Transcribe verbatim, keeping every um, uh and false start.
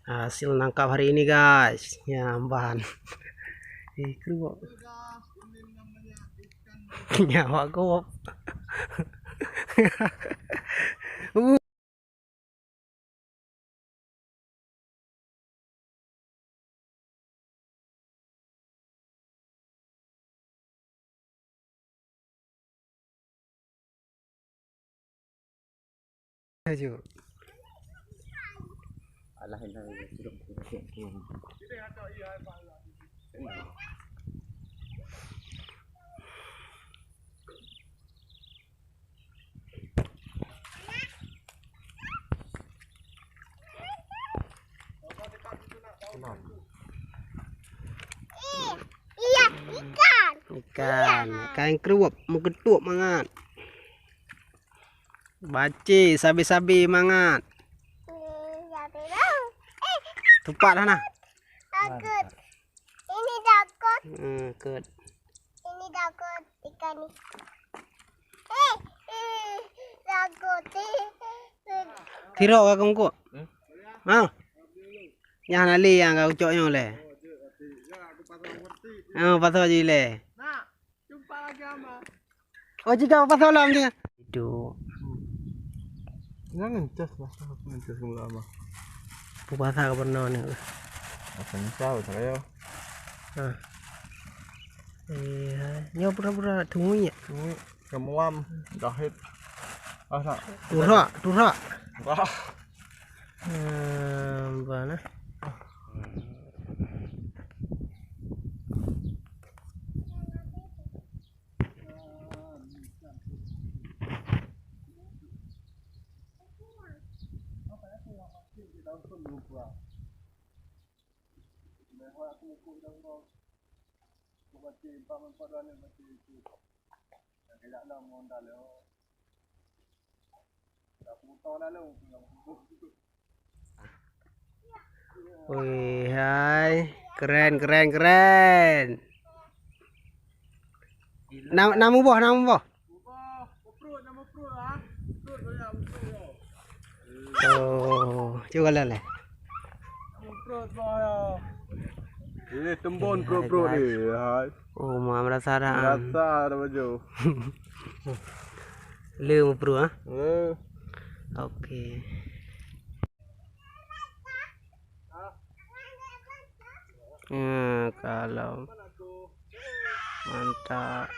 Hasil nangkap hari ini, guys. Ya, ban. Ih, kru. Nyawa gop. Ayo. Alah, ini. Iya, ikan. Ikan, ikan kruwep, meuketuek mangat. Baci, sabe-sabe mangat. Iya, betul. Eh, tupat hana. Takut. Ini takut. Hmm, takut. Ini takut ikan ni. Eh, eh, takut. Eh, eh. Tirok ka kongkok. Hmm? Ha? Nyang hana lé nyang ka ucok nyoe lé. Oh, pasal ji lé. Oh, jika pasal lam dia. Itu. Jangan cas lah, jangan cas mula mah. Pupasa ka pernah ni. Asal misal saya. Ha. Iya, nyoe pura-pura tungui ya. Tungui, kemuam, jahit. Ah, nak. Turak, turak. Wah. Hmm, apa nah? Wih, hai. Keren, keren, keren. Nam-, nam boh, nam boh. Oh, cuba lah, leh. Eh, tembon perut-perut ni. Hai. Oh, ma merasa dah. Merasa dah baju. Le meuperut, ha? Eh. Okey. Ya, kalau mantap.